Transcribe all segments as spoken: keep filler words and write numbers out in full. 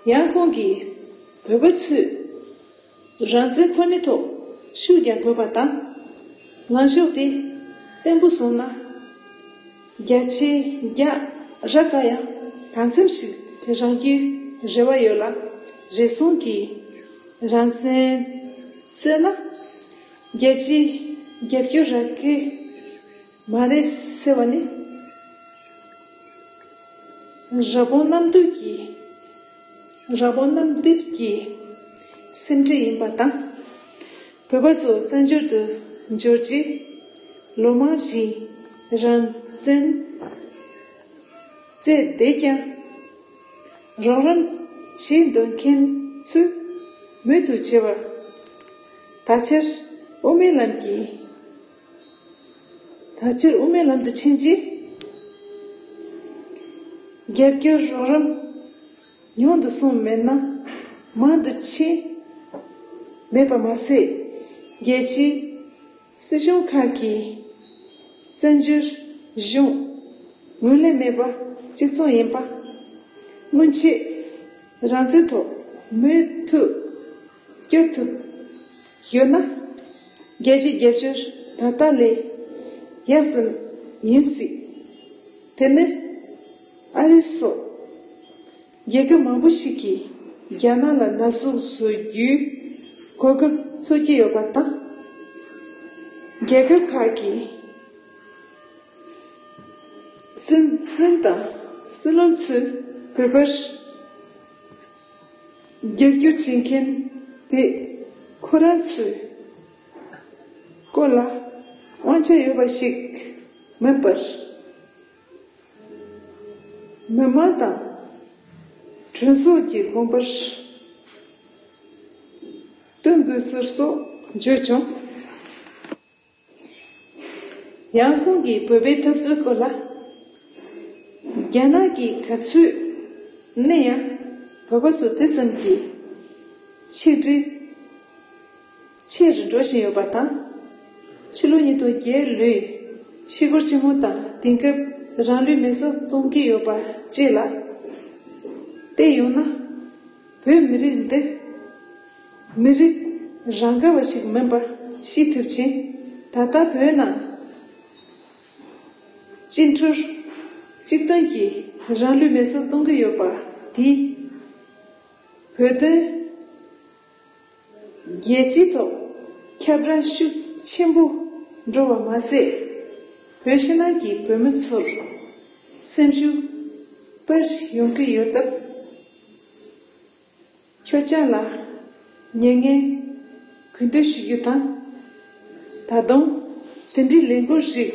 ཡང་ཁོང་གིས་བོད་པ་ཚོས་རང་བཙན་ཁོ་ནའི་ཐོག་ཤུགས་རྒྱག་དགོས་པ་དང་། ལངས་ཕྱོགས་དེ་བརྟན་པོ་བཟུང་ན། རྒྱ་ཆེའི་རྒྱ་ར་ག་ཡང་གང་འཚམ་ཞིག་རག་རྒྱུའི་རེ་བ་ཡོད་ལ། རེ་ཟུང་གིས་རང་བཙན་རྩོད་ན་རྒྱལ་སྤྱིའི་རྒྱབ་སྐྱོར་རག་གི་མ་རེད་ཟེར་བ་ནི། ར་བོང་གནམ་རྡིབ་ཀྱི། ར་བོང་གནམ་རྡིབ་ཀྱི་སེམས་ཁྲལ་ཡིན་པ་དང་། བོད་པ་ཚོ་བཙན་བྱོལ་དུ་འབྱོར་རྗེས་ལོ་མང་རིང་རང་བཙན་རྩོད་བསྡད་ཀྱང་། རོགས་རམ་བྱེད་འདོད་མཁན་ཚོས་མུ་མཐུད་བྱས་པ། ད་ཆར་དབུ་མའི་ལམ་གྱི། ད་ཆར་དབུ་མའི་ལམ་དུ་ཕྱིན་རྗེས། རྒྱབ་སྐྱོར་རོགས་རམ་ཉུང་དུ་སོང་མེད་ན་མང་དུ་ཕྱིན་མེད་པ་མ་ཟད། རྒྱལ་སྤྱིའི་སྲིད་གཞུང་ཁག་གིས་བཙན་བྱོལ་གཞུང་ངོས་ལེན་མེད་པ་གཅིག་མཚུངས་ཡིན་པ། སྔོན་ཆད་རང་བཙན་ཐོག་མུ་མཐུད་སྐྱོད་ཐུབ་ཡོད་ན། རྒྱལ་སྤྱིའི་རྒྱབ་སྐྱོར་ད་ལྟ་ལས་ཡག་ཙམ་ཡིན་སྲིད། དེ་ནི་ཨ་རི་སོགས་རྒྱལ་ཁབ་མང་པོ་ཞིག་གིས་རྒྱ་ནག་ལ་ན་ཟུག་བཟོ་རྒྱུའི་གོ་སྐབས་འཚོལ་གྱི་ཡོད་པ་དང་། རྒྱལ་ཁབ་ཁག་གི་སྲིད་འཛིན་དང་སྲིད་བློན་ཚོས་བོད་པར་རྒྱབ་སྐྱོར་བྱེད་མཁན་དེ་ཁོ་རང་ཚོའི་སྐོར་ལ་དབང་ཆ་ཡོད་པ་ཞིག་མིན་པར། མི་མང་དང་གྲོས་ཚོགས་ཀྱི་དགོངས་པར་བསྟུན་དགོས་ཚུལ་སོགས་བརྗོད་བྱུང་། ཡང་ཁོང་གིས་བོད་པའི་འཐབ་རྩོད་སྐོར་ལ། རྒྱ་ནག་གིས་ག་ཚོད་གནོན་ཡང་བོད་པ་ཚོ་དེ་ཙམ་གྱིས་ཆིག་སྒྲིལ་ཆེ་རུ་འགྲོ་བཞིན་ཡོད་པ་དང་། ཕྱི་ལོ་ཉིས་སྟོང་བརྒྱད་ལོའི་ཆོས་འཁོར་ཆེན་མོ་དང་དེང་སྐབས་རང་ལུས་མེར་སྲེག་གཏོང་གི་ཡོད་པ་བཅས་ལ་བལྟས་ཡོང་ན། བོད་མི་རིགས་འདི་མི་རིགས་རང་ག་བ་ཞིག་མིན་པ་ཤེས་ཐུབ་ཅིང་། ད་ལྟ་བོད་ནང་བཅིངས་འགྲོལ་གཅིག་མཐུན་གྱིས་རང་ལུས་མེར་སྲེག་གཏོང་གི་ཡོད་པ་དེས་བོད་དོན་རྒྱལ་སྤྱིའི་ཐོག་ཁྱབ་བསྒྲགས་ཤུགས་ཆེན་པོ་འགྲོ་བ་མ་ཟད། བོད་ཕྱི་ནང་གི་བོད་མི་ཚོར་སེམས་ཤུགས་སྤར་ཡོང་གི་ཡོད་སྟབས། ཁྱོད་ཅག་ལ་མྱ་ངན་གུས་འདུད་ཞུ་རྒྱུ་དང་། ད་དུང་དེ་འདྲའི་ལས་འགུལ་རིགས་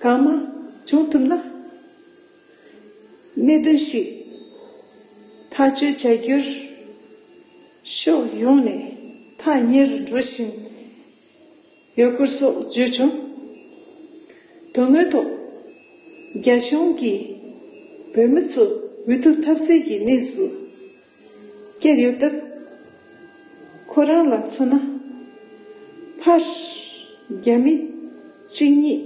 གང་མང་བྱུང་ཐུབ་ན། གནད་དོན་ཞིག་ཐག་གཅོད་བྱ་རྒྱུར་ཕྱོགས་ཡོངས་ནས་ཐག་ཉེ་རུ་འགྲོ་བཞིན་ཡོད་སྐོར་སོགས་བརྗོད་བྱུང་། དོན་དངོས་ཐོག་རྒྱ་གཞུང་གིས་བོད་མི་ཚོ་འུ་ཐུག་ཐབས་ཟད་ཀྱི་གནས་སུ་བསྐྱལ་ཡོད་སྟབས། ཁོ་རང་ལ་མཚོན་ན། ཕར་རྒྱ་མི་གཅིག་གཉིས་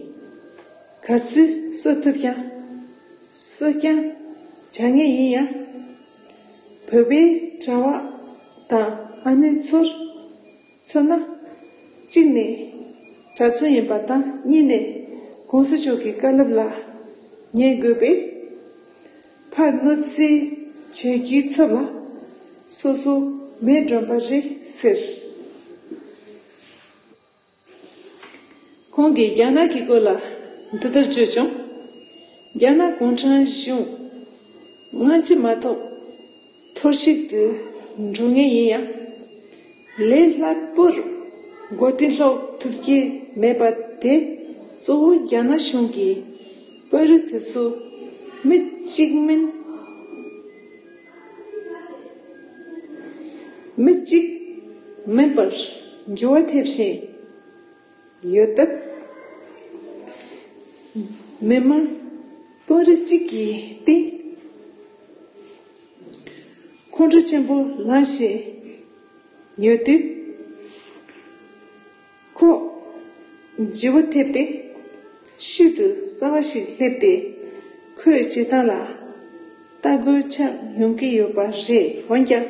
ག་ཚོད་གསོད་ཐུབ་ཀྱང་གསོད་རྐྱང་བྱ་ངེས་ཡིན་ཡང་། བོད་པའི་གྲྭ་བ་དང་ཨ་ནེ་ཚོར་མཚོན་ན། གཅིག་ནས་གྲྭ་བཙུན་ཡིན་པ་དང་། གཉིས་ནས་གོང་ས་མཆོག་གི་བཀའ་སློབ་ལ་ཉན་དགོས་པས། ཕར་གནོད་འཚེ་བྱེད་རྒྱུའི་ཚབ་ལ་སོ་སོ་མེ་སྒྲོན་པ་རེད་ཟེར། ཁོང་གིས་རྒྱ་ནག་གི་སྐོར་ལ་འདི་ལྟར་བརྗོད་བྱུང་། རྒྱ་ནག་གུང་ཁྲན་གཞུང་སྔ་ཕྱི་མ་གཏོགས་འཐོར་ཞིག་ཏུ་འགྲོ་ངེས་ཡིན་ཡང་། ལས་སླ་པོར་མགོ་རྟིང་སློག་ཐུབ་ཀྱི་མེད་པ་དེ། གཙོ་བོ་རྒྱ་ནག་གཞུང་གིས་དཔོན་རིགས་དེ་ཚོ་མི་གཅིག་མིན། མི་གཅིག་མིན་པར་འགྱུར་བ་ཐེབས་བཞིན་ཡོད་སྟབས། མི་མང་དཔོན་རིགས་གཅིག་གི་སྟེང་ཁོང་ཁྲོ་ཆེན་པོ་ལངས་བཞིན་ཡོད་དུས། ཁོ་ལྗིད་པོ་ཐེབས་ཏེ་ཤུལ་དུ་གསར་པ་ཞིག་སླེབས་ཏེ། ཁོའི་བྱེད་སྟངས་ལ་ ལྟ་སྐོར་ཆགས་ཡོང་གི་ཡོད་པ་རེད། འོན་ཀྱང་།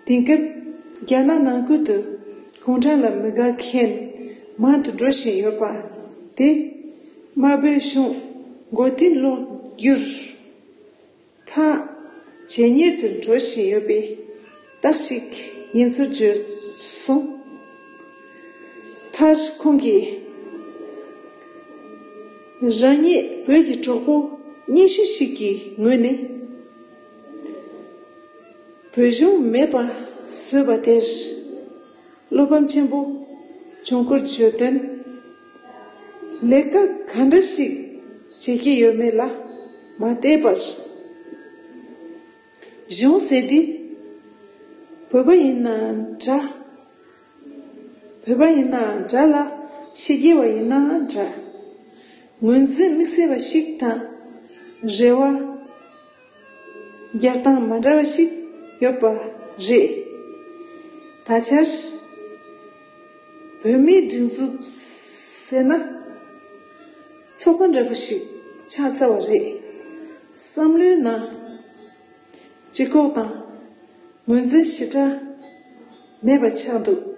དེང་སྐབས་རྒྱ་ནག་ནང་ཁུལ་དུ་གུང་ཁྲན་ལ་མི་དགའ་མཁན་མང་དུ་འགྲོ་བཞིན་ཡོད་པ་དེ། དམར་པོའི་གཞུང་མགོ་རྟིང་སློག་རྒྱུར་ཐག་ཇེ་ཉེ་དུ་འགྲོ་བཞིན་ཡོད་པའི་རྟགས་ཤིག་ཡིན་ཚུལ་བརྗོད་སོང་། མཐར་ཁོང་གིས། རང་ཉིད་བོད་ཀྱི་གྲོགས་པོ་སྙན་ཞུ་ཞིག་གི་ངོས་ནས། བོད་གཞུང་མེད་པ་བཟོས་པ་དེར་བློ་ཕམ་ཆེན་པོ་བྱུང་སྐོར་བརྗོད་དོན། ལས་ཀ་ག་འདྲ་ཞིག་བྱེད་ཀྱི་ཡོད་མེད་ལ་མ་བལྟས་པར། གཞུང་ཟེར་དུས་བོད་པ་ཡིན་ན་འདྲ། བོད་པ་ཡིན་ན་འདྲ་ལ། ཕྱི་རྒྱལ་བ་ཡིན་ན་འདྲ། ངོས་འཛིན་དམིགས་བསལ་བ་ཞིག་དང་། རེ་བ། རྒྱག་སྟངས་མ་འདྲ་བ་ཞིག་ཡོད་པ་རེད། ད་ཆར་བོད་མིའི་སྒྲིག་འཛུགས་ཟེར་ན་ཚོགས་པ་འདྲ་པོ་ཞིག་ཆགས་ཚར་བ་རེད། བསམ་བློའི་ནང་ལྗིད་ཁོག་དང་ངོས་འཛིན་ཞེ་དྲག་མེད་པ་ཆགས་འདུག།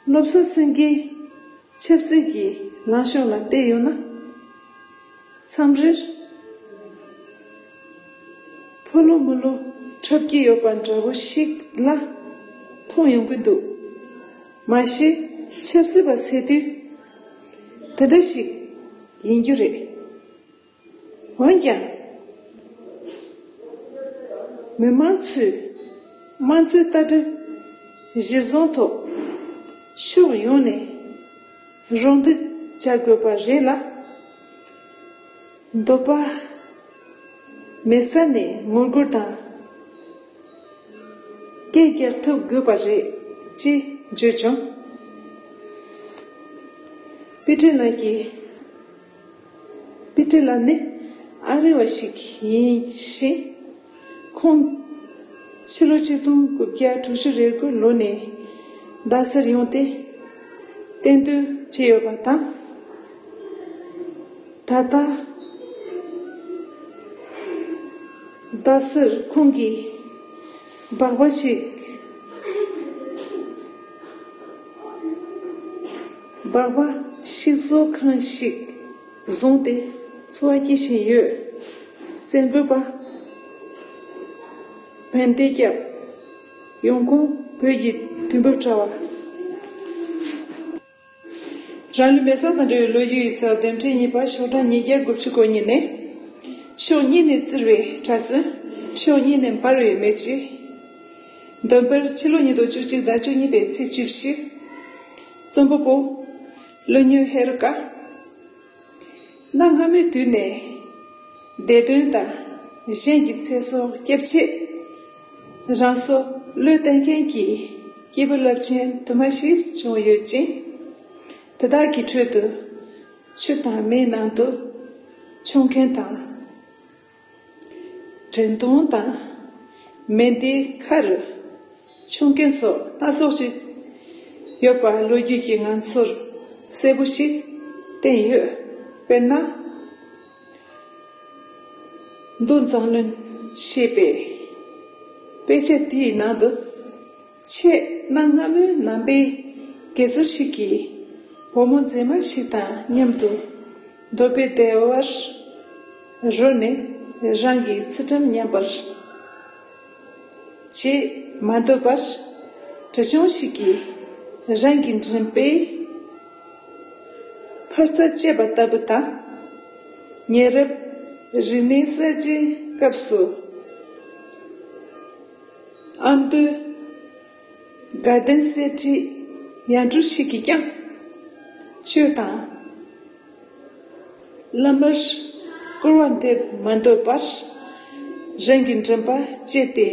བློ་བཟང་སེང་གེའི་ཆབ་སྲིད་ཀྱི་ལངས་ཕྱོགས་ལ་བལྟས་ཡོང་ན། མཚམས་རེར་ཕོ་ལོ་མོ་ལོ་འཁྲབ་ཀྱི་ཡོད་པ་འདྲ་བོ་ཞིག་ལ་མཐོང་ཡོང་གི་འདུག། མ་གཞི་ཆབ་སྲིད་པ་ཟེར་དུས་དེ་འདྲ་ཞིག་ཡིན་རྒྱུ་རེད། འོན་ཀྱང་། མི་མང་ཚོས་དམངས་གཙོའི་ལྟ་གྲུབ་གཞིར་བཟུང་ཐོག་ཕྱོགས་ཡོངས་ནས་རོགས་འདེགས་བྱ་དགོས་པ་རེད་ལ། འདོད་པ་མེད་ས་ནས་ངོ་རྒོལ་དང་སྐད་རྒྱག་ཐུབ་དགོས་པ་རེད་ཅེས་བརྗོད་བྱུང་། པི་ཏྲི་ལགས་ཀྱིས། པི་ཏྲི་ལགས་ནི་ཨ་རི་བ་ཞིག་ཡིན་ཞིང་། ཁོང་ཕྱི་ལོ་ཆིག་སྟོང་དགུ་བརྒྱ་དྲུག་ཅུ་རེ་དགུ་ལོ་ནས་རྡ་སར་ཡོང་སྟེ་གཏན་སྡོད་བྱས་ཡོད་པ་དང་། ད་ལྟ་རྡ་སར་ཁོང་གིས་སྦག་སྦག་ཞིག་སྦག་སྦག་ཤིག་བཟོ་ཁང་ཞིག་བཟུང་སྟེ་འཚོ་བ་སྐྱེལ་བཞིན་ཡོད། གསར་འགོད་པ་བན་དེ་སྐྱབས། ཡོང་ཁུངས་བོད་ཀྱི་དུས་བབ་དྲ་བ། རང་ལུས་མེ་སྲེག་དང་འབྲེལ་བའི་ལོ་རྒྱུས་ཡིག་ཚགས་དེབ་ཕྲེང་གཉིས་པ་ཤོག་གྲངས་ཉིས་བརྒྱ་དགུ་བཅུ་གོ་གཉིས་ནས། ཕྱོགས་གཉིས་ནས་བཙིར་བའི་གྲྭ་བཙུན། ཕྱོགས་གཉིས་ནས་འབར་བའི་མེ་ལྕེ། འདོན་པར་ཕྱི་ལོ་ཉིས་སྟོང་བཅུ་གཅིག་ཟླ་བཅུ་གཉིས་པའི་ཚེས་བཅུ་བཞི། རྩོམ་པ་པོ། ཀླུ་སྨྱོན་ཧེ་རུ་ཀ། གནའ་སྔ་མོའི་དུས་ནས་བདེ་དོན་དང་གཞན་གྱི་ཚེ་སྲོག་སྐྱོབ་ཆེད་རང་སྲོག་བློས་གཏོང་མཁན་གྱི་སྐྱེས་བུ་རླབས་ཆེན་དུ་མ་ཞིག་བྱུང་ཡོད་ཅིང་། དེ་དག་གི་ཁྲོད་དུ་ཆུ་དང་མེའི་ནང་དུ་མཆོང་མཁན་དང་། དྲན་གདུང་དང་མེ་མདའི་ཁ་རུ་མཆོང་མཁན་སོགས་སྣ་ཚོགས་ཤིག་ཡོད་པ་ལོ་རྒྱུས་ཀྱིས་ང་ཚོར་གསལ་པོ་ཞིག་བསྟན་ཡོད། དཔེར་ན། མདོ་མཛངས་བླུན་ཞེས་པའི་དཔེ་ཆ་དེའི་ནང་དུ། ཆེས་གནའ་སྔ་མོའི་ནང་པའི་དགེ་ཚུལ་ཞིག་གིས་བུ་མོ་མཛེས་མ་ཞིག་དང་མཉམ་དུ་འདོད་པའི་བདེ་བར་རོལ་ནས་རང་གི་ཚུལ་ཁྲིམས་ཉམས་པར་བྱེད་མ་འདོད་པར། གྲྭ་ཆུང་ཞིག་གིས་རང་གི་མགྲིན་པའི་འཕར་རྩ་བཅད་པ་ལྟ་བུ་དང་། ཉེ་རབས་རིག་གནས་གསར་བརྗེའི་སྐབས་སུ། ཨ་མདོའི་དགའ་ལྡན་གསེར་ཁྲིའི་ཡར་འབྲོག་ཞིག་གིས་ཀྱང་ཆོས་དང་བླ་མར་སྐུར་བ་འདེབས་མ་འདོད་པར། རང་གི་མགྲིན་པ་བཅད་དེ་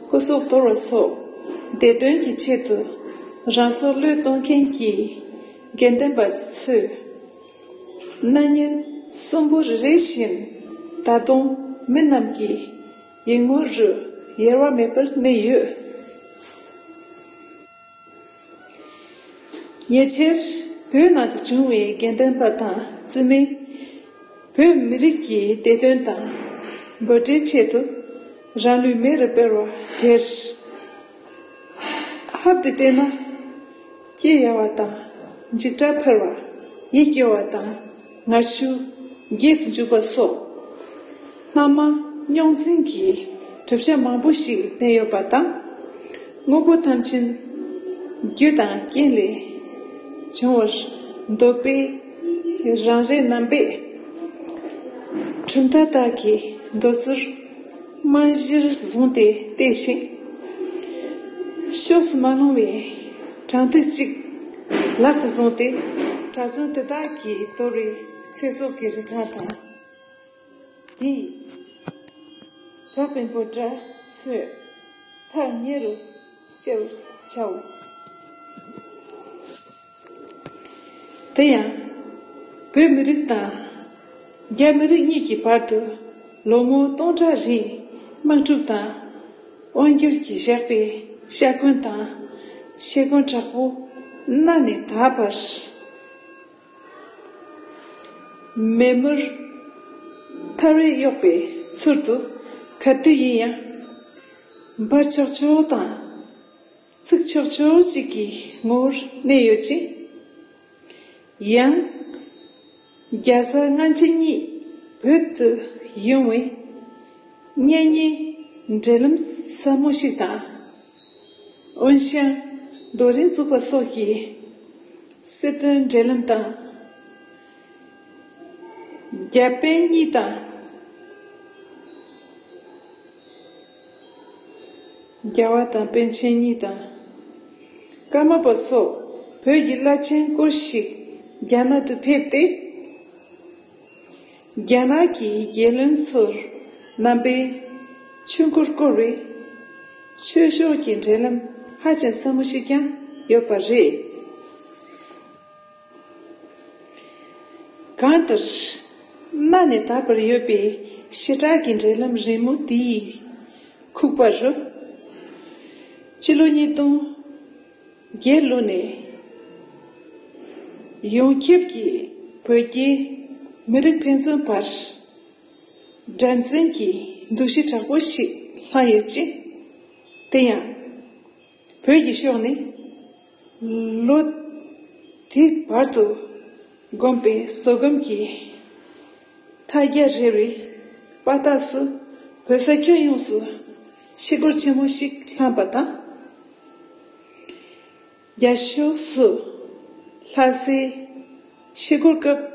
སྐུ་སྲོག་དོར་བ་སོགས་བདེ་དོན་གྱི་ཆེད་དུ་རང་སྲོག་བློས་གཏོང་མཁན་གྱི་དགེ་འདུན་པ་ཚོའི་སྣང་བརྙན་གསོན་པོ་རེ་རེ་བཞིན་ད་དུང་མི་རྣམས་ཀྱི་ཡིད་ངོ་རུ་ཡལ་བ་མེད་པར་གནས་ཡོད། ཉེ་ཆར་བོད་ནང་དུ་བྱུང་བའི་དགེ་འདུན་པ་དང་བཙུན་མས་བོད་མི་རིགས་ཀྱི་བདེ་དོན་དང་ འབོད་སྒྲའི་ཆེད་དུ་རང་ལུས་མེ་རུ་སྤེལ་བ་དེར། ཧབ་ཏེ་བལྟས་ན། སྐྱེ་ཡལ་བ་དང་འཇིགས་སྐྲག་འཕེལ་བ། ཡིད་སྐྱོ་བ་དང་ངར་ཤུགས་རྒྱས་སུ་འཇུག་པ་སོགས། སྣ་མང་རྙོག་འཛིང་གི་གྲུབ་ཆ་མང་པོ་ཞིག་བསྟན་ཡོད་པ་དང་། དངོས་པོ་ཐམས་ཅད་རྒྱུ་དང་རྐྱེན་ལས་བྱུང་བར་འདོད་པའི་རང་རེ་རྣམ་པས། གྲུབ་མཐའ་དག་གི་མདོ་ཚུལ་རྨང་གཞིར་བཟུང་སྟེ་བལྟས་ཤིང་། ཕྱོགས་སུ་མ་ལྷུང་བའི་དྲང་ཐིག་ཅིག་ལག་ཏུ་བཟུང་སྟེ། གྲྭ་བཙུན་དེ་དག་གིས་དོར་བའི་ཚེ་སྲོག་གི་རིན་ཐང་དང་། དེས་གྲགས་པའི་འབོད་སྒྲ་ཚོས་ཐག་ཉེ་རུ་བཅད་པར་བྱའོ། དེ་ཡང་། བོད་མི་རིགས་དང་རྒྱ་མི་རིགས་གཉིས་ཀྱི་བར་དུ་ལོ་ངོ་སྟོང་ཕྲག་རིང་དམག་འཁྲུག་དང་དབང་སྒྱུར་གྱིས་བཞག་པའི་ཤ་འཁོན་དང་ཤེད་འཁོན་དྲག་པོ་གནའ་ནས་ད་བར། མེ་མུར་ཐར་བས་གཡོགས་པའི་ཚུལ་དུ་ག་དུས་ཡིན་ཡང་འབར་ཆག་ཆོག་དང་ཚིག་ཆག་ཆོག་ཅིག་གི་ངོ་བོར་གནས་ཡོད་ཅིང་། ཡང་རྒྱ་བཟའ་སྔ་ཕྱི་གཉིས་བོད་དུ་ཡོང་བའི་གཉེན་ཉེའི་འབྲེལ་ལམ་ཟབ་མོ་ཞིག་དང་། དབོན་ཞང་རྡོ་རིང་བཙུགས་པ་སོགས་ཀྱི་སྲིད་དོན་འབྲེལ་ལམ་དང་། རྒྱ་པཎ་གཉིས་དང་། རྒྱལ་བ་དང་པཎ་ཆེན་གཉིས་དང་། ཀརྨ་པ་སོགས་བོད་ཀྱི་བླ་ཆེན་སྐོར་ཞིག་རྒྱ་ནག་ཏུ་ཕེབས་ཏེ། རྒྱ་ནག་གི་རྒྱལ་བློན་ཚོར་རྣམ་པའི་ཆོས་འཁོར་བསྐོར་བའི་ཆོས་ཕྱོགས་ཀྱི་འབྲེལ་ལམ་ཧ་ཅང་ཟབ་མོ་ཞིག་ཀྱང་ཡོད་པ་རེད། གང་ལྟར། གནའ་ནས་ད་བར་ཡོད་པའི་ཞེ་དྲག་གི་འབྲེལ་ལམ་རིང་མོ་དེའི་ཁུག་པ་རུ། སྤྱི་ལོ་ཉིས་སྟོང་བརྒྱད་ལོ་ནས་ཡོངས་ཁྱབ་ཀྱི་བོད་རྒྱའི་མི་རིགས་ཕན་ཚུན་བར་དགྲར་འཛིན་གྱི་འདུ་ཤེས་དྲག་པོ་ཞིག་ལྷག་ཡོད་ཅིང་། དེ་ཡང་བོད་ཀྱི་ཕྱོགས་ནས་ལོ་དེ་བར་དུ་བསྒོམས་པའི་བཟོད་སྒོམ་གྱི་ཐལ་རྒྱ་རེ་བའི་དཔའ་རྟགས་སུ་བོད་ས་ཁྱོན་ཡོངས་སུ་ཕྱི་སྒོར་ཆེན་མོ་ཞིག་བསླངས་པ་དང་། རྒྱ་ཕྱོགས་སུ་ལྷ་སའི་ཕྱི་སྒོར་སྐབས་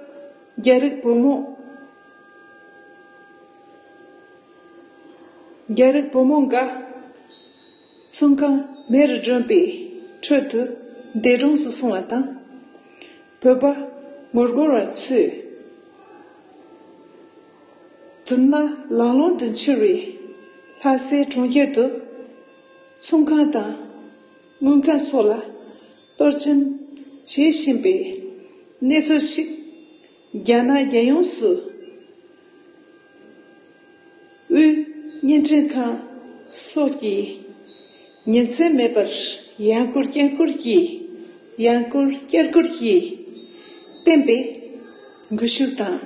རྒྱ་རིགས་བུ་མོ། རྒྱ་རིགས་བུ་མོ་འགའ་ཚོང་ཁང་མེ་རུ་སྒྲོན་པའི་ཁྲོད་དུ་འདས་གྲོངས་སུ་སོང་བ་དང་། བོད་པ་ངོ་རྒོལ་བ་ཚོས་དུག་སྣ་ལང་ལོང་དུ་འཕྱུར་བའི་ལྷ་སའི་གྲོང་ཁྱེར་དུ་ཚོང་ཁང་དང་དངུལ་ཁང་སོགས་ལ་གཏོར་སྐྱོན་བྱེད་བཞིན་པའི་གནས་ཚུལ་ཞིག་རྒྱ་ནག་རྒྱལ་ཡོངས་སུ། དབུས་བརྙན་འཕྲིན་ཁང་སོགས་ཀྱིས་ཉིན་མཚན་མེད་པར་ཡང་བསྐྱར་བསྐྱར་བསྐུར་གྱིས། ཡང་བསྐྱར་བསྐྱར་བསྐུར་གྱིས་བསྟན་པའི་འགུལ་ཤུགས་དང་།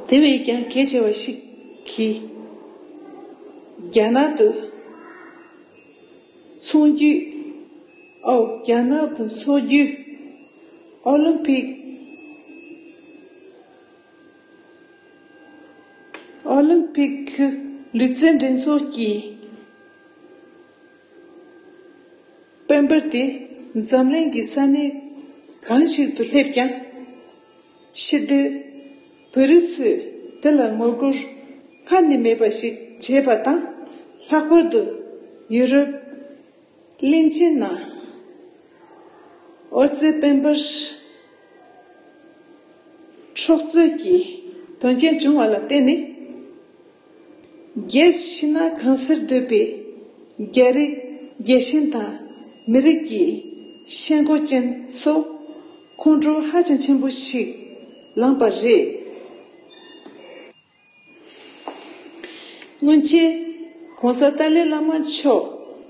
དེ་བས་ཀྱང་གལ་ཆེ་བ་ཞིག་གིས། རྒྱ་ནག་ཏུ་ཚོང་རྒྱུ། ཨོ། རྒྱ་ནག་ཏུ་ཚོང་རྒྱུ། ཨོ་ལིམ་ཕིག་ཨོ་ལིམ་ཕིག་གི་ལུས་རྩལ་འགྲན་ཚོགས་ཀྱི་དཔལ་འབར་དེ་འཛམ་གླིང་གི་ས་གནས་གང་ཞིག་ཏུ་སླེབས་ཀྱང་། ཕྱི་སྡོད་བོད་རིགས་ཚོས་དེ་ལ་ངོ་རྒོལ་སྔར་ནས་མེད་པ་ཞིག་བྱས་པ་དང་། ལྷག་པར་དུ་ཡུ་རོབ་གླིང་ཆེན་ནང་ཨོ་རྩལ་དཔལ་འབར་འཕྲོག་རྩོད་ཀྱི་དོན་རྐྱེན་བྱུང་བ་ལ་བརྟེན་ནས། རྒྱལ་ཕྱི་ནང་གང་སར་སྡོད་པའི་རྒྱ་རིགས་རྒྱལ་ཞེན་དང་མི་རིགས་ཀྱི་ཞེན་ཁོག་ཅན་ཚོ་ཁོང་ཁྲོ་ཧ་ཅང་ཆེན་པོ་ཞིག་ལངས་པ་རེད། སྔོན་ཆད་༸གོང་ས་ཏཱ་ལའི་བླ་མ་མཆོག་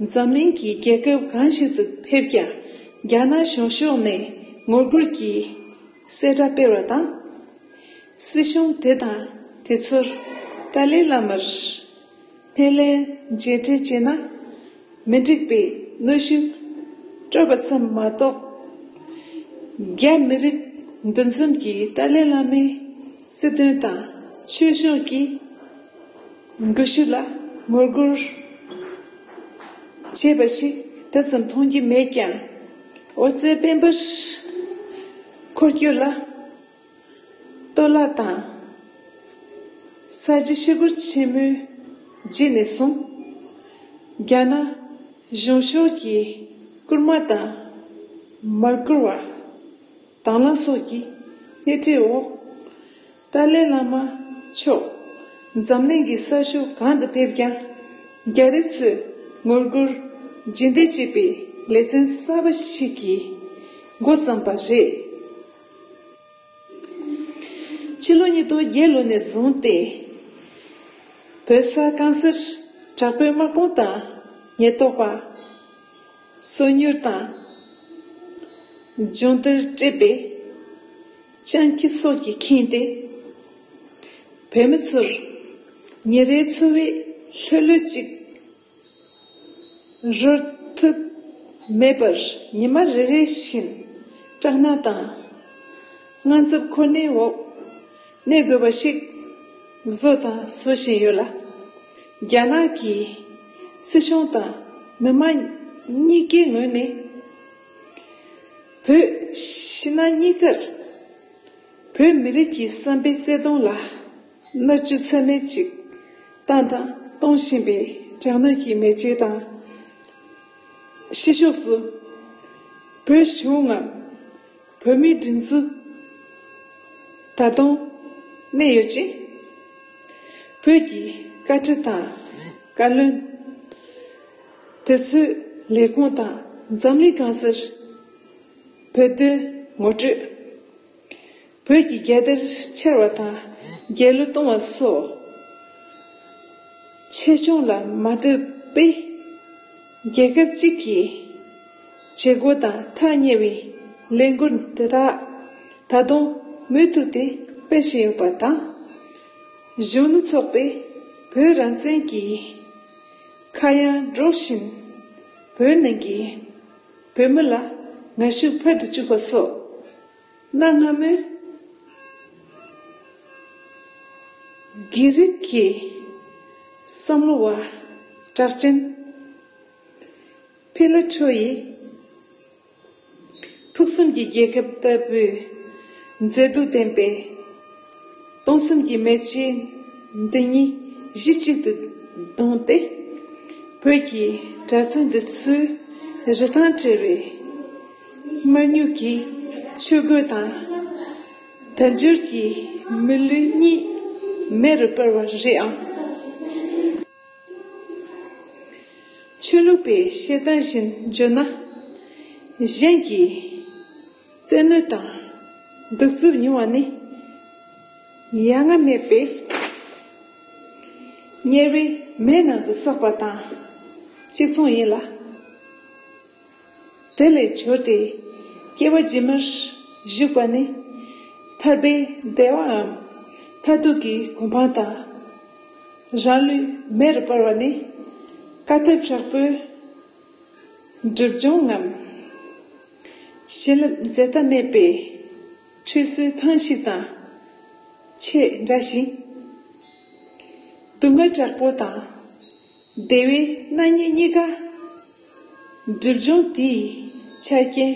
འཛམ་གླིང་གི་རྒྱལ་ཁབ་གང་ཞིག་ཏུ་ཕེབས་ཀྱང་། རྒྱ་ནག་གཞུང་ཕྱོགས་ནས་ངོ་རྒོལ་གྱི་གསལ་བསྒྲགས་སྤེལ་བ་དང་། སྲིད་གཞུང་དེ་དང་དེ་ཚོར་ལྟ་ ཏཱ་ལའི་བླ་མར་སྣེ་ལེན་མཇལ་འཕྲད་བྱས་ན། མི་འགྲིག་པའི་གནོན་ཤུགས་སྤྲོད་པ་ཙམ་མ་གཏོགས། རྒྱ་མི་རིགས་འདུ་འཛོམས་ཀྱིས་ཏཱ་ལའི་བླ་མའི་སྲིད་དོན་དང་ཆོས་སྐྱོང་གི་འགུལ་ཤུགས་ལ་ངོ་རྒོལ་བྱས་པ་ཞིག་དེ་ཙམ་མཐོང་རྒྱུ་མེད་ཀྱང་། ཨོ་རྩལ་སྤེན་པར་འཁོར་སྐྱོད་ལ་གཏོར་བརླག་དང་ས་བྱི་ཞི་རྒོལ་ཆེན་མོའི་རྗེས་ནས་བཟུང་། རྒྱ་ནག་གཞུང་ཕྱོགས་ཀྱི་སྐུལ་མ་དང་མ་བསྐུལ་བར་དང་བླངས་སོགས་ཀྱི་སྣེ་ཁྲིད་འོག་ཏཱ་ལའི་བླ་མ་མཆོག་འཛམ་གླིང་གི་ས་ཕྱོགས་གང་དུ་ཕེབས་ཀྱང་། རྒྱ་རིགས་ཚོས་ངོ་རྒོལ་རྒྱུན་ལྡན་བྱེད་པའི་ལེ་ཚན་གསར་པ་ཞིག་གི་འགོ་བརྩམས་པ་རེད། ཕྱི་ལོ་ཉིས་སྟོང་བརྒྱད་ལོ་ནས་བཟུང་སྟེ། བོད་ས་གང་སར་དྲག་པོའི་དམག་དཔུང་དང་ཉེན་རྟོག་པ། སོ་ཉུལ་དང་། སྦྱོང་བརྡར་སྤྲད་པའི་སྤྱང་ཀི་སོགས་ཀྱིས་ཁེངས་ཏེ། བོད་མི་ཚོར་ཉིན་རེའི་འཚོ་བའི་ལྷོད་ལྷོད་ཅིག་རོལ་ཐུབ་མེད་པར། ཉི་མ་རེ་རེ་བཞིན་སྐྲག་སྣང་དང་དངངས་འཚབ་ཁོ་ནའི་འོག་གནས་དགོས་པ་ཞིག་བཟོས་དང་བཟོ་བཞིན་ཡོད་ལ། རྒྱ་ནག་གི་སྲིད་གཞུང་དང་མི་མང་གཉིས་ཀའི་ངོས་ནས། བོད་ཕྱི་ནང་གཉིས་ཀར་བོད་མི་རིགས་ཀྱི་བསམ་པའི་བརྩེ་དུང་ལ་མནར་གཅོད་ཚད་མེད་ཅིག་བཏང་དང་གཏོང་བཞིན་པའི་དྲག་གནོན་གྱི་མེ་ལྕེ་དང་། ཕྱི་ཕྱོགས་སུ་བོད་གཞུང་ངམ་བོད་མིའི་སྒྲིག་འཛུགས་ད་དུང་གནས་ཡོད་ཅིང་། བོད་ཀྱི་བཀའ་ཁྲི་དང་བཀའ་བློན། དེ་ཚོའི་ལས་ཁུངས་དང་འཛམ་གླིང་གང་སར་བོད་དོན་ངོ་སྤྲོད། བོད་ཀྱི་རྒྱལ་དར་འཕྱར་བ་དང་རྒྱལ་གླུ་གཏོང་བ་སོགས་ཆེ་ཆུང་ལ་མ་ལྟོས་པའི་རྒྱལ་ཁབ་ཅིག་གི་བྱེད་སྒོ་དང་ཐག་ཉེ་བའི་ལས་འགུལ་འདི་དག་ད་དུང་མུ་མཐུད་དེ་སྤེལ་བཞིན་ཡོད་པ་དང་། གཞོན་ནུ་ཚོགས་པས་བོད་རང་བཙན་གྱི་ཁ་གཡང་སྒྲོག་བཞིན་བོད་ནང་གི་བོད་མི་ལ་ངར་ཤུགས་འཕར་དུ་བཅུག་པ་སོགས། གནའ་སྔ་མོའི་གི་རིགས་ཀྱི་བསམ་བློ་བ་གྲགས་ཅན་ཕི་ལ་ཁྲོ་ཡིས། ཕུགས་བསམ་གྱི་རྒྱལ་ཁབ་ལྟ་བུའི་མཛེས་སྡུག་ལྡན་པའི་སྟོང་གསུམ་གྱི་མེ་ལྕེ་འདི་ཉིད་གཞི་གཅིག་ཏུ་བསྡོངས་ཏེ། བོད་ཀྱི་གྲྭ་བཙུན་འདི་ཚོའི་རིན་ཐང་བྲལ་བའི་དམར་སྨྱུག་གི་ཆོས་གོས་དང་། དལ་འབྱོར་གྱི་མི་ལུས་གཉིས་མེ་རུ་སྤར་བ་རེད་ཨང་། ཆོས་ལུགས་པའི་བཤད་སྟངས་བཞིན་བརྗོད་ན། གཞན་གྱི་བཙན་གནོན་དང་གདུག་རྩུབ་མྱོང་བ་ནི་ཡ་ང་མེད་པའི་དམྱལ་བའི་མེ་ནང་དུ་བསྲེགས་པ་དང་གཅིག་མཚུངས་ཡིན་ལ། དེ་ལས་བྱོལ་ཏེ་སྐྱེ་བ་རྗེས་མར་བཞུགས་པ་ནི་ཐར་པའི་བདེ་བའམ་མཐར་ཐུག་གི་གོ་འཕང་དང་། རང་ལུས་མེ་རུ་སྤར་བ་ནི་དཀའ་ཐུབ་དྲག་པོའི་སྒྲིབ་སྦྱོང་ངམ། བྱིན་རླབས་འཛད་མཐའ་མེད་པའི་ཁྲུས་གསོལ་ཐེངས་ཤིག་དང་ཆེས་འདྲ་ཞིང་། སྡུག་བསྔལ་དྲག་པོ་དང་བདེ་བའི་སྣང་བརྙན་གཉིས་ཀ་སྒྲིབ་སྦྱོང་དེའི་ཆ་རྐྱེན་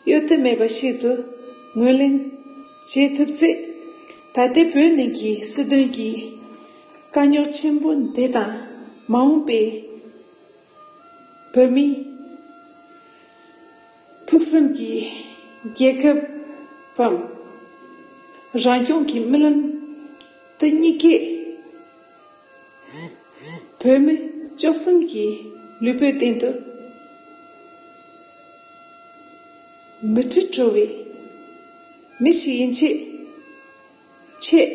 གཡོལ་ཐབས་མེད་པ་ཞིག་ཏུ་ངོས་ལེན་བྱེད་ཐུབ་ཚེ། ད་ལྟའི་བོད་ནང་གི་སྲིད་དོན་གྱི་དཀའ་རྙོག་ཆེན་པོ་འདི་དང་། མ་འོངས་པའི་བོད་མིའི་ཕུགས་བསམ་གྱི་རྒྱལ་ཁབ་བམ་རང་སྐྱོང་གི་རྨི་ལམ་དེ་གཉིས་ཀས། བོད་མི་བཅུ་གསུམ་གྱི་ལུས་པོའི་སྟེང་དུ་མི་ཁྲི་བྲོ་བའི་མི་ཞིག་ཡིན་ཆེད་ཆེས་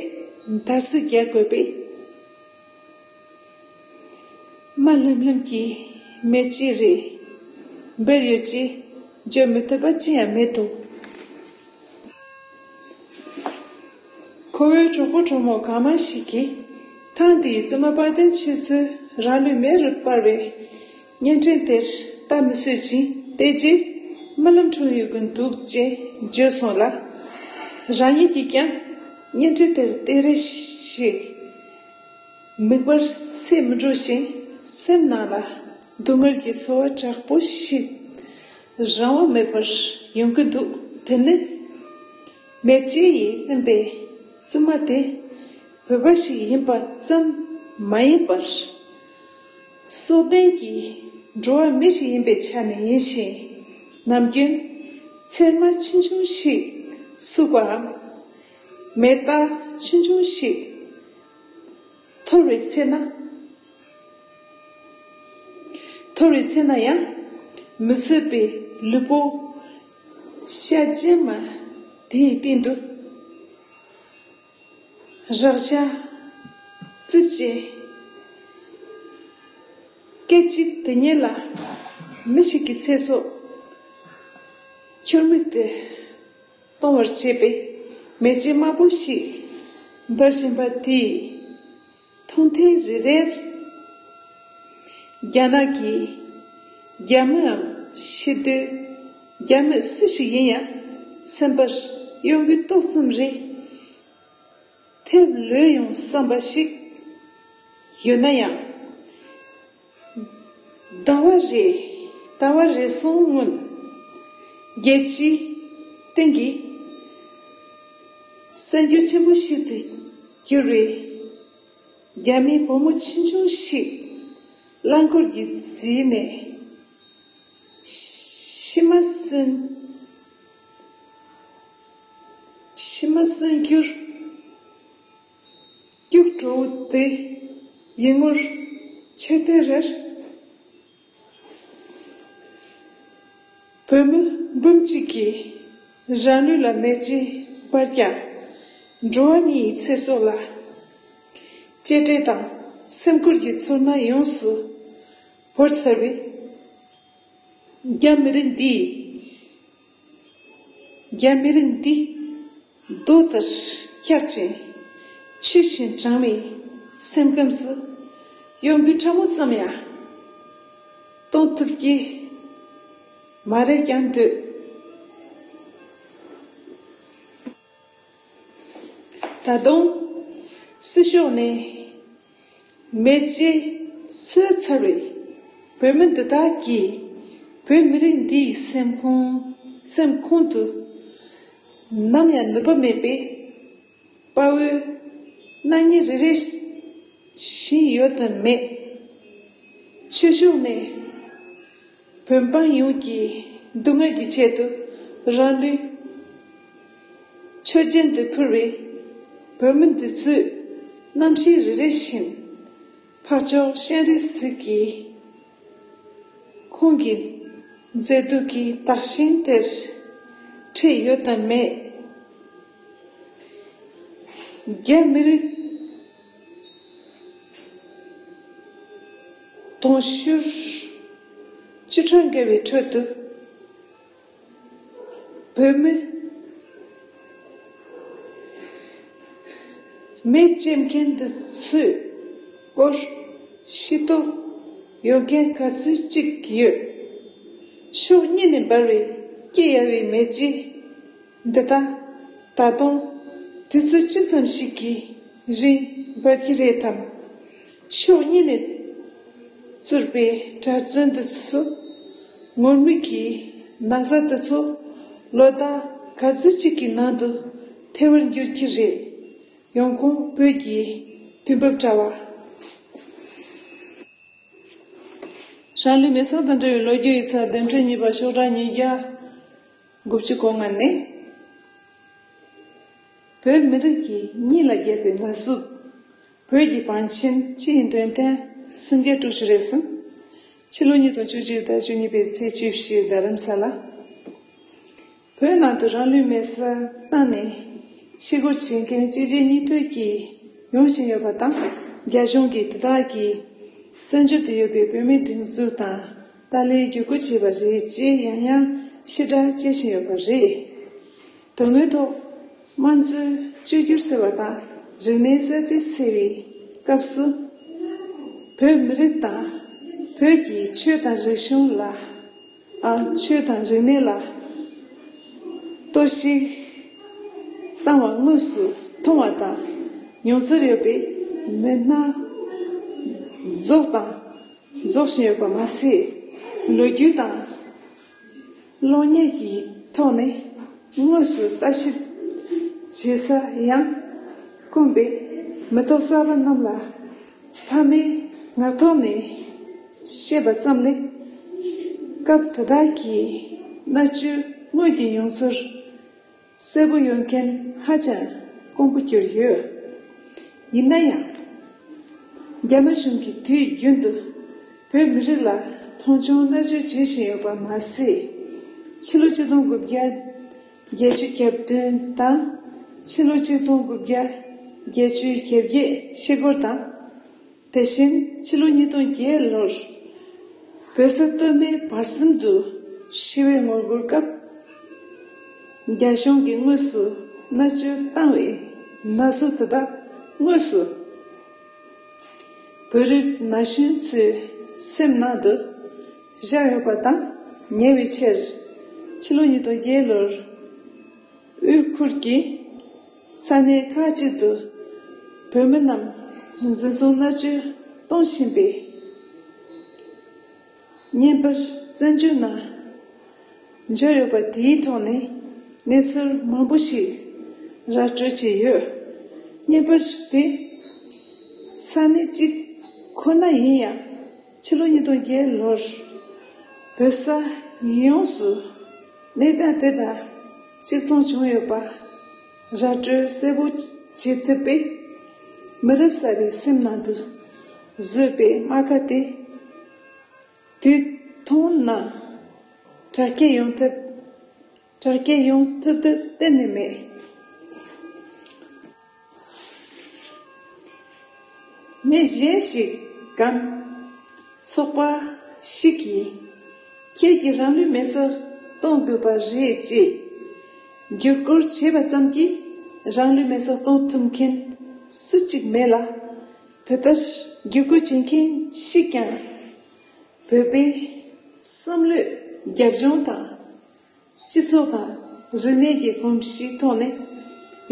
འདར་སིག་རྒྱག་དགོས་པས། རྨ་ལྷུམ་ལྷུམ་གྱི་མེ་ལྕེ་རེ་འབར་ཡོད་ཅེས་བརྗོད་མི་ཐུབ་པ་ཅི་ཡང་མེད་དོ། ཁོ་བོའི་གྲོགས་པོ་གྲོགས་མོ་གང་མང་ཞིག་གིས་ ཐེངས་འདིའི་བཙུན་མ་དཔལ་ལྡན་ཆོས་མཚོས་རང་ལུས་མེ་རུ་སྤར་བའི་བརྙན་འཕྲིན་དེར་ལྟ་མི་བཟོད་ཅིང་བལྟས་རྗེས་རྨི་ལམ་འཁྲུངས་ཡོང་གི་འདུག་ཅེས་བརྗོད་སོང་ལ། རང་ཉིད་ཀྱིས་ཀྱང་བརྙན་འཕྲིན་དེར་བལྟས་རེ་ཞིག་མིག་པར་སེ་མི་འགྲོ་ཞིང་སེམས་ནང་ལ་སྡུག་བསྔལ་གྱི་ཚོར་བ་དྲག་པོ་ཞིག་རང་དབང་མེད་པར་ཡོང་གི་འདུག་དེ་ནི་མེ་ལྕེ་ཡིས་བསྟན་པའི་བཙུན་མ་དེ་བོད་པ་ཞིག་ཡིན་པ་ཙམ་མ་ཡིན་པར། སྲོག་ལྡན་གྱི་འགྲོ་བ་མི་ཞིག་ཡིན་པའི་ཆ་ནས་ཡིན་ཞིང་། ནམ་རྒྱུན་ཚེར་མ་ཆུང་ཆུང་ཞིག་ཟུག་པའམ། མེ་སྟག་ཆུང་ཆུང་ཞིག་འཐོར་བའི་ཚེ་ན། འཐོར་བའི་ཚེ་ན་ཡང་མི་བཟོད་པའི་ལུས་པོ་ཤ་ཅན་མ་དེའི་སྟེང་དུ། རེག་བྱ་རྩིབས་ཅན། སྐད་ཅིག་དེ་ཉིད་ལ་མི་ཞིག་གི་ཚེ་སྲོག་ཁྱུར་མིད་དུ་གཏོང་བར་བྱེད་པའི་མེ་ལྕེ་དམར་པོ་ཞིག་འབར་བཞིན་པ་དེས། མཐོང་ཐེངས་རེ་རེར། རྒྱ་ནག་གི་རྒྱ་མིའམ་ཤི་དུས་རྒྱ་མི་སུ་ཞིག་ཡིན་ཡང་སེམས་པར་གཡོ་འགུལ་ཏོག་ཙམ་རེ་ཐེབས་ལོས་ཡོང་བསམ་པ་ཞིག་ཡོད་ན་ཡང་། ཟླ་བ་རེ་ཟླ་བ་རེ་ཟུང་སྔོན། རྒྱལ་སྤྱིའི་སྟེང་གི་གསར་འགྱུར་ཆེན་པོ་ཞིག་ཏུ་གྱུར་བའི་རྒྱ་མིའི་བུ་མོ་ཆུང་ཆུང་ཞིག་རླངས་འཁོར་གྱི་རྫིས་ནས་ཤི་མ་གསོན། ཤི་མ་གསོན་རྒྱུར་སྐྱུག་བྲོ་བོ་དེ་ཡིད་ངོར་འཆར་ཏེ་རེར། བུ་མོ་འབུམ་གཅིག་གིས་རང་ལུས་ལ་མེ་ལྕེ་འབར་ཀྱང་། འགྲོ་བ་མིའི་ཚེ་སྲོག་ལ་གཅེས་སྤྲས་དང་སེམས་ཁུར་གྱི་ཚོར་སྣང་ཡོངས་སུ་བོར་ཚར་བའི་རྒྱ་མི་རིགས་འདིས། རྒྱ་མི་རིགས་འདི་རྡོ་ལྟར་འཁྱགས་ཅིང་ཆུ་བཞིན་གྲང་བའི་སེམས་ཁམས་སུ་གཡོ་འགུལ་ཕྲ་མོ་ཙམ་ཡང་གཏོང་ཐུབ་ཀྱི་མ་རེད་ཀྱང་འདོད། ད་དུང་སྲིད་ཕྱོགས་ནས་མེ་ལྕེ་གསོད་ཚར་བའི་བོད་མི་འདི་དག་གིས་བོད་མི་རིགས་འདིའི་སེམས་ཁོང་སེམས་ཁོང་དུ་ནམ་ཡང་ནུབ་པ་མེད་པའི་དཔའ་བོའི་སྣང་བརྙན་རེ་རེ་བཞིན་ཡོད་དམ་མེད། ཆོས་ཕྱོགས་ནས་བོད་འབངས་ཡོངས་ཀྱི་སྡུག་བསྔལ་གྱི་ཆེད་དུ་རང་ལུས་མཆོད་སྦྱིན་དུ་ཕུལ་བའི་བོད་མི་འདི་ཚོས་རྣམ་ཤེས་རེ་རེ་བཞིན་འཕགས་མཆོག་སྤྱན་རས་གཟིགས་ཀྱི་ཁོང་གི་མཛེས་སྡུག་གི་དག་ཞིང་དེར་ཁྲིད་ཡོད་དམ་མེད། རྒྱ་མི་རིགས་དུང་ཕྱུར་བཅུ་ཕྲག་འགའ་བའི་ཁྲོད་དུ་བོད་མི་མེ་ལྕེབ་མཁན་འདི་ཚོའི་སྐོར་ཤེས་རྟོགས་ཡོད་མཁན་ག་ཚོད་ཅིག་ཡོད། ཕྱོགས་གཉིས་ནས་འབར་བའི་སྐྱེ་ཡ་བའི་མེ་ལྕེ་འདི་དག་ད་དུང་དུས་ཚོད་ཅི་ཙམ་ཞིག་གི་རིང་འབར་གྱི་རེད་དམ། ཕྱོགས་གཉིས་ནས་བཙུར་པའི་གྲྭ་བཙུན་འདི་ཚོ་ངུར་སྨྲིག་གི་ན་ཚ་འདི་ཚོ་ལོ་ཟླ་ག་ཚོད་ཅིག་གི་ནང་དུ་ཐེ་བར་འགྱུར་གྱི་རེད། ཡོང་ཁུངས་བོད་ཀྱི་དུས་བབ་དྲ་བ། རང་ལུས་མེ་སྲེག་དང་འབྲེལ་བའི་ལོ་རྒྱུས་ཡིག་ཚགས་འདེམས་ཁྲལ་གཉིས་པ་ཤོག་གྲངས་ཉིས་བརྒྱ་དགུ་བཅུ་གོ་ལྔ་ནས། བོད་མི་རིགས་ཀྱི་སྙིང་ལ་རྒྱབ་པའི་ན་ཟུག་བོད་ཀྱི་བང་ཆེན་སྤྱི་ཡི་འདོན་ཐེངས་སུམ་བརྒྱ་དྲུག་ཅུ་རེ་གསུམ། ཕྱི་ལོ་ཉིས་སྟོང་བཅུ་གཅིག་ཟླ་བཅུ་གཉིས་པའི་ཚེས་བཅུ་བཞི་རྡ་རམ་ས་ལ། བོད་ནང་དུ་རང་ལུས་མེ་སྲེག་བཏང་ནས་ཤི་སྒོ་འབྱེད་མཁན་གཅིག་རྗེས་གཉིས་མཐུད་ཀྱིས་ཡོང་བཞིན་ཡོད་པ་དང་། རྒྱ་གཞུང་གིས་དེ་དག་གི་བཙན་བྱོལ་དུ་ཡོད་པའི་བོད་མིའི་སྒྲིག་འཛུགས་དང་ཏཱ་ལའི་བརྒྱུད་སྐུལ་བྱས་པ་རེད་ཅེས་ཡང་ཡང་ཕྱིར་བསྒྲགས་བྱེད་བཞིན་ཡོད་པ་རེད། དོན་དངོས་ཐོག་དམངས་གཙོའི་བཅོས་བསྒྱུར་ཟེར་བ་དང་རིག་གནས་གསར་བརྗེ་ཟེར་བའི་ སྐབས་སུ། བོད་མི་རིགས་དང་བོད་ཀྱི་ཆོས་དང་རིག་གཞུང་ལ། ཨ། ཆོས་དང་རིག་གནས་ལ་གཏོར་བཤིག་བཏང་བ་དངོས་སུ་མཐོང་བ་དང་མྱོང་ཚོར་ཡོད་པའི་མི་སྣ་རྫོགས་དང་རྫོགས་བཞིན་ཡོད་པ་མ་ཟད། ལོ་རྒྱུས་དང་གློག་བརྙན་གྱི་ཐོག་ནས་དངོས་སུ་ལྟ་ཞིབ་བྱེད་ས་ཡང་དཀོན་པས། མི་ཐོག་གསར་པ་རྣམས་ལ་ཕ་མའི་ངག་ཐོག་ནས་བཤད་པ་ཙམ་ལས། སྐབས་དེ་དག་གི་མནར་གཅོད་དངོས་ཀྱི་མྱོང་ཚོར་གསལ་པོ་ཡོད་མཁན་ཧ་ཅང་དཀོན་པོ་གྱུར་ཡོད། ཡིན་ན་ཡང་། རྒྱ་དམར་གཞུང་གིས་དུས་རྒྱུན་དུ་བོད་མི་རིགས་ལ་མཐོང་ཆུང་མནར་གཅོད་བྱེད་བཞིན་ཡོད་པ་མ་ཟད། ཕྱི་ལོ་ཆིག་སྟོང་དགུ་བརྒྱ་བརྒྱད་ཅུ་གྱ་བདུན་དང་། ཕྱི་ལོ་ཆིག་སྟོང་དགུ་བརྒྱ་བརྒྱད་ཅུ་གྱ་བརྒྱད་ཤེལ་སྒོར་དང་། དེ་བཞིན་ཕྱི་ལོ་ཉིས་སྟོང་བརྒྱད་ལོར་བོད་ས་སྟོད་སྨད་བར་གསུམ་དུ་ཞི་བའི་ངོ་རྒོལ་སྐབས། རྒྱ་གཞུང་གིས་དངོས་སུ་མནར་གཅོད་བཏང་བའི་ན་ཟུག་དེ་དག་དངོས་སུ་བོད་རིགས་ན་གཞོན་ཚོའི་སེམས་ནང་དུ་བཞག་ཡོད་པ་དང་ཉེ་བའི་ཆར། ཕྱི་ལོ་ཉིས་སྟོང་བརྒྱད་ལོར་དབུས་ཁུལ་གྱི་ས་གནས་ཁག་ཅིག་ཏུ་བོད་མི་རྣམས་འཛིན་བཟུང་མནར་གཅོད་གཏོང་བཞིན་པའི་བརྙན་པར་བཙན་བྱོལ་ནང་འབྱོར་ཡོད་པ་དེའི་ཐོག་ནས་གནས་ཚུལ་མང་པོ་ཞིག་ར་སྤྲོད་བྱས་ཡོད། བརྙན་པར་དེ་ས་གནས་གཅིག་ཁོ་ན་ཡིན་ཡང་། ཕྱི་ལོ་ཉིས་སྟོང་བརྒྱད་ལོར་བོད་ས་ཡོངས་སུ་གནས་སྟངས་དེ་དང་གཅིག་མཚུངས་བྱུང་ཡོད་པ་ར་སྤྲོད་གསལ་པོ་བྱེད་ཐུབ་པས། མི་རབས་གསར་པའི་སེམས་ནང་དུ་བཟོས་པའི་རྨ་ཁ་དེ་དུས་ཐུང་ནང་དྲག་སྐྱེད་ཡོང་ཐབས། དྲག་སྐྱེད་ཡོང་ཐུབ་ཐབས་གཏན་ནས་མེད། མི་གཞན་ཞིག་གམ་ཚོགས་པ་ཞིག་གིས་ཁྱེད་ཀྱིས་རང་ལུས་མེར་སྲེག་གཏོང་དགོས་པ་རེད་ཅེས་བརྒྱུད་སྐུལ་བྱས་པ་ཙམ་གྱིས་རང་ལུས་མེར་སྲེག་གཏོང་ཐུབ་མཁན་སུ་གཅིག་མེད་ལ། དེ་ལྟར་བརྒྱུད་སྐུལ་བྱེད་མཁན་ཞིག་ཀྱང་བོད་པའི་བསམ་བློའི་རྒྱབ་ལྗོངས་དང་། སྤྱི་ཚོགས་དང་རིག་གནས་ཀྱི་གོམས་གཤིས་ཐོག་ནས་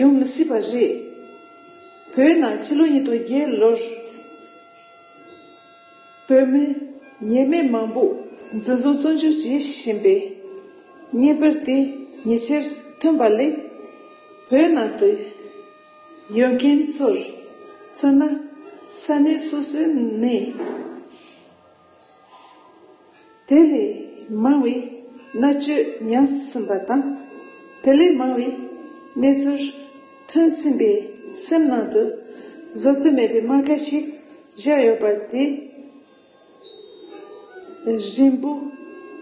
ཡོང་མི་སྲིད་པ་རེད། བོད་ནང་ཕྱི་ལོ་ཉིས་སྟོང་བརྒྱད་ལོར་བོད་མི་ཉེས་མེད་མང་པོ་འཛིན་བཟུང་བཙོན་འཇུག་བྱེད་བཞིན་པའི་བརྙན་པར་དེ་ཉེ་ཆར་ཐོན་པ་ལས། བོད་ནང་དུ་ཡོད་མཁན་ཚོར་མཚོན་ན། ས་གནས་སོ་སོའི་ནས། དེ་ལས་མང་བའི་མནར་གཅོད་མྱངས་ཟིན་པ་དང་། དེ་ལས་མང་བའི་གནས་ཚུལ་ཐོན་ཟིན་པའི་སེམས་ནང་དུ་བཟོད་དུ་མེད་པའི་རྨ་ཁ་ཞིག་བཞག་ཡོད་པ་དེ་རིང་པོ་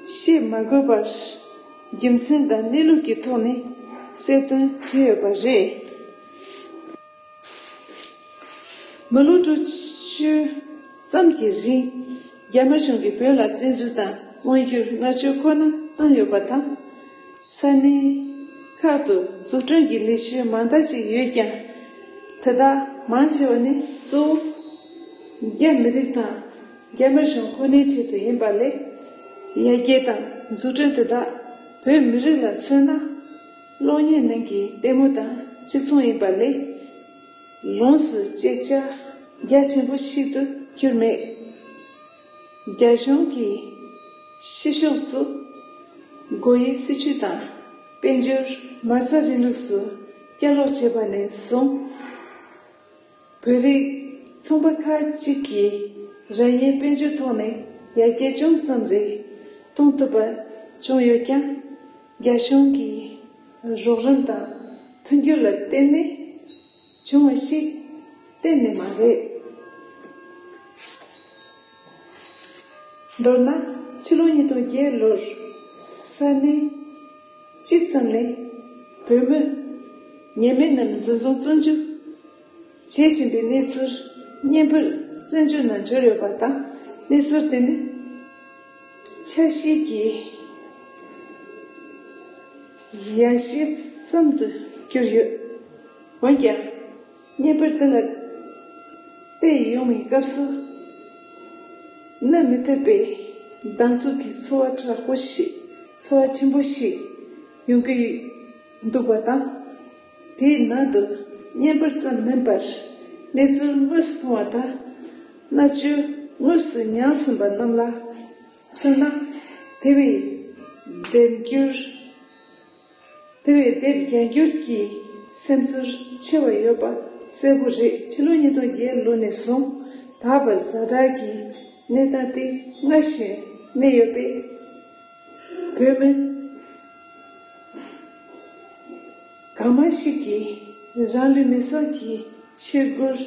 བཤད་མ་དགོས་པར་རྒྱུ་མཚན་དང་གནས་ལུགས་ཀྱི་ཐོག་ནས་གསལ་སྟོན་བྱས་ཡོད་པ་རེད། མི་ལོ་དྲུག་ཅུ་ཙམ་གྱི་རིང་རྒྱ་དམར་གཞུང་གིས་བོད་ལ་བཙན་འཛུལ་དང་དབང་བསྒྱུར་མནར་གཅོད་ཁོ་ན་བཏང་ཡོད་པ་དང་། ས་གནས་ཁག་ཏུ་འཛུགས་སྐྲུན་གྱི་ལས་གཞི་མང་དག་ཅིག་ཡོད་ཀྱང་། དེ་དག་མང་ཆེ་བ་ནི་གཙོ་བོ་རྒྱ་མི་རིགས་དང་རྒྱ་དམར་གཞུང་ཁོ་ནའི་ཆེད་དུ་ཡིན་པ་ལས། ཡར་རྒྱས་དང་འཛུགས་སྐྲུན་དེ་དག་བོད་མི་རིགས་ལ་མཚོན་ན། གློག་བརྙན་ནང་གི་ལྟད་མོ་དང་གཅིག་མཚུངས་ཡིན་པ་ལས། ལོངས་སུ་སྤྱད་བྱ་རྒྱ་ཆེན་པོ་ཞིག་ཏུ་གྱུར་མེད། རྒྱ་གཞུང་གིས་ཕྱི་ཕྱོགས་སུ་སྒོ་དབྱེའི་སྲིད་བྱུས་དང་དཔལ་འབྱོར་མ་རྩ་རིང་ལུགས་སུ་བསྐྱར་ལོག་བྱས་པ་ནས་བཟུང་། བོད་རིགས་ཚོང་པ་ཁག་ཅིག་གིས་རང་ཉིད་དཔལ་འབྱོར་ཐོག་ནས་ཡར་རྒྱས་ཅུང་ཙམ་རེ་གཏོང་ཐུབ་པ་བྱུང་ཡོད་ཀྱང་། རྒྱ་གཞུང་གི་རོགས་རམ་དང་མཐུན་འགྱུར་ལ་བརྟེན་ནས་བྱུང་བ་ཞིག་གཏན་ནས་མ་རེད། མདོར་ན། ཕྱི་ལོ་ཉིས་སྟོང་བརྒྱད་ལོར་ས་གནས་གཅིག་ཙམ་ལས་བོད་མི་ཉེས་མེད་རྣམས་འཛིན་བཟུང་བཙོན་འཇུག་བྱེད་བཞིན་པའི་གནས་ཚུལ་བརྙན་པར་བཙན་བྱོལ་ནང་འབྱོར་ཡོད་པ་དང་། གནས་ཚུལ་དེ་ནི་ཆ་ཤས་ཀྱི་ཡང་ཤས་ཙམ་དུ་གྱུར་ཡོད། འོན་ཀྱང་། བརྙན་པར་དེ་ལ་ སླེབས་ཡོང་བའི་སྐབས་སུ། སྣ་མི་ཐུབ་པའི་སྡང་ཟུག་གི་ཚོར་བ་དྲག་པོ་ཞིག་ཚོར་བ་ཆེན་པོ་ཞིག་ཡོང་གི་འདུག་པ་དང་། དེའི་ནང་དུ་བརྙན་པར་ཙམ་མིན་པར་གནས་ཚུལ་དངོས་སུ་མཐོང་བ་དང་། མནར་གཅོད་དངོས་སུ་མྱངས་ཟིན་པ་རྣམས་ལ་མཚོན་ན། དེ་བས་སྡེབ་འགྱུར། དེ་བས་སྡེབ་བརྒྱ་འགྱུར་གྱི་སེམས་ཚོར་ཆེ་བ་ཡོད་པ་གསལ་པོ་རེད། ཕྱི་ལོ་ཉིས་སྟོང་བརྒྱད་ལོ་ནས་བཟུང་ད་བར་ཛ་དྲག་གི་གནས་སྟངས་དེ་སྔར་བཞིན་གནས་ཡོད་པས། བོད་མི་གང་མང་ཞིག་གིས་རང་ལུས་མེར་སྲེག་གི་ཆས་འགུལ་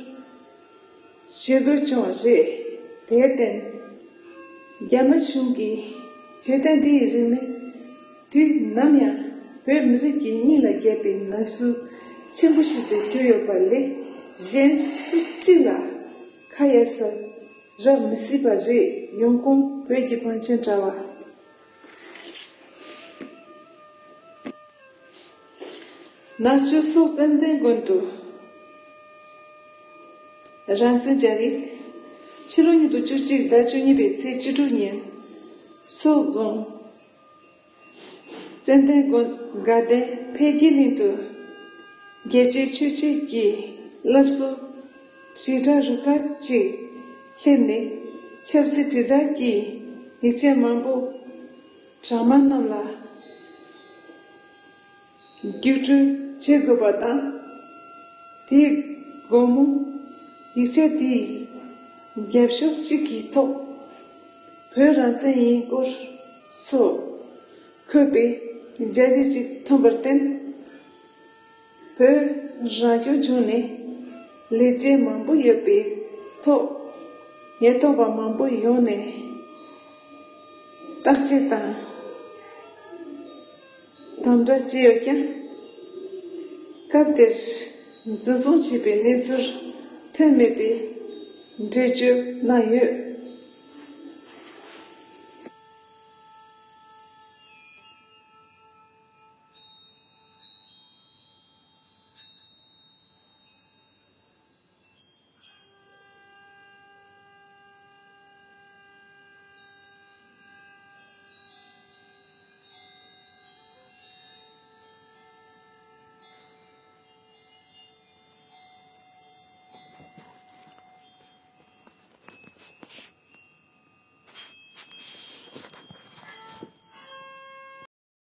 བྱེད་དགོས་བྱུང་བ་རེད། དེར་བརྟེན། རྒྱ་དམར་གཞུང་གིས་བྱེད་སྟངས་འདི་ཡི་རིགས་ནི། དུས་ནམ་ཡང་བོད་མི་རིགས་ཀྱི་སྙིང་ལ་རྒྱབ་པའི་ན་ཟུག་ཆེན་པོ་ཞིག་ཏུ་གྱུར་ཡོད་པ་ལས། གཞན་སུ་གཅིག་ལ་ཁ་གཡར་ས་རག་མི་སྲིད་པ་རེད། ཡོང་ཁུངས་བོད་ཀྱི་བང་ཆེན་དྲ་བ། ནག་ཆུ་སོག་ཙན་དན་དགོན་དུ་རང་བཙན་སྦྱར་ཡིག་ཕྱི་ལོ་ཉིས་སྟོང་བཅུ་གཅིག་ཟླ་བཅུ་གཉིས་པའི་ཚེས་བཅུ་དྲུག་ཉིན་སོག་རྫོང་ཙན་དན་དགོན་དགའ་ལྡན་འཕེལ་རྒྱས་གླིང་དུ་རྒྱལ་གཅེས་ཆོས་གཅེས་ཀྱི་བསླབ་གསོ་དྲིལ་བསྒྲགས་རུ་ཁག་ཅིག་སླེབས་ནས། ཆབ་སྲིད་དྲིལ་བསྒྲགས་ཀྱི་ཡིག་ཆ་མང་པོ་གྲྭ་མང་རྣམས་ལ་རྒྱུགས་སྤྲོད་བྱེད་དགོས་པ་དང་། དེའི་དགོང་མོ་ཡིག་ཆ་དེའི་རྒྱབ་ཤོག་གཅིག་གི་ཐོག་བོད་རང་བཙན་ཡིན་སྐོར་སོགས་འཁོད་པའི་རྒྱ་ཡིག་ཅིག་ཐོན་པར་བརྟེན། བོད་རང་སྐྱོང་ལྗོངས་ནས་ལས་བྱེད་མང་པོ་ཡོད་པའི་ཐོག་ཉེན་རྟོག་པ་མང་པོ་ཡོང་ནས་བརྟག་དཔྱད་དང་དམ་དྲག་བྱས་ཡོད་ཀྱང་། སྐབས་དེར་འཛིན་བཟུང་བྱས་པའི་གནས་ཚུལ་ཐོན་མེད་པའི་འགྲེལ་བརྗོད་གནང་ཡོད།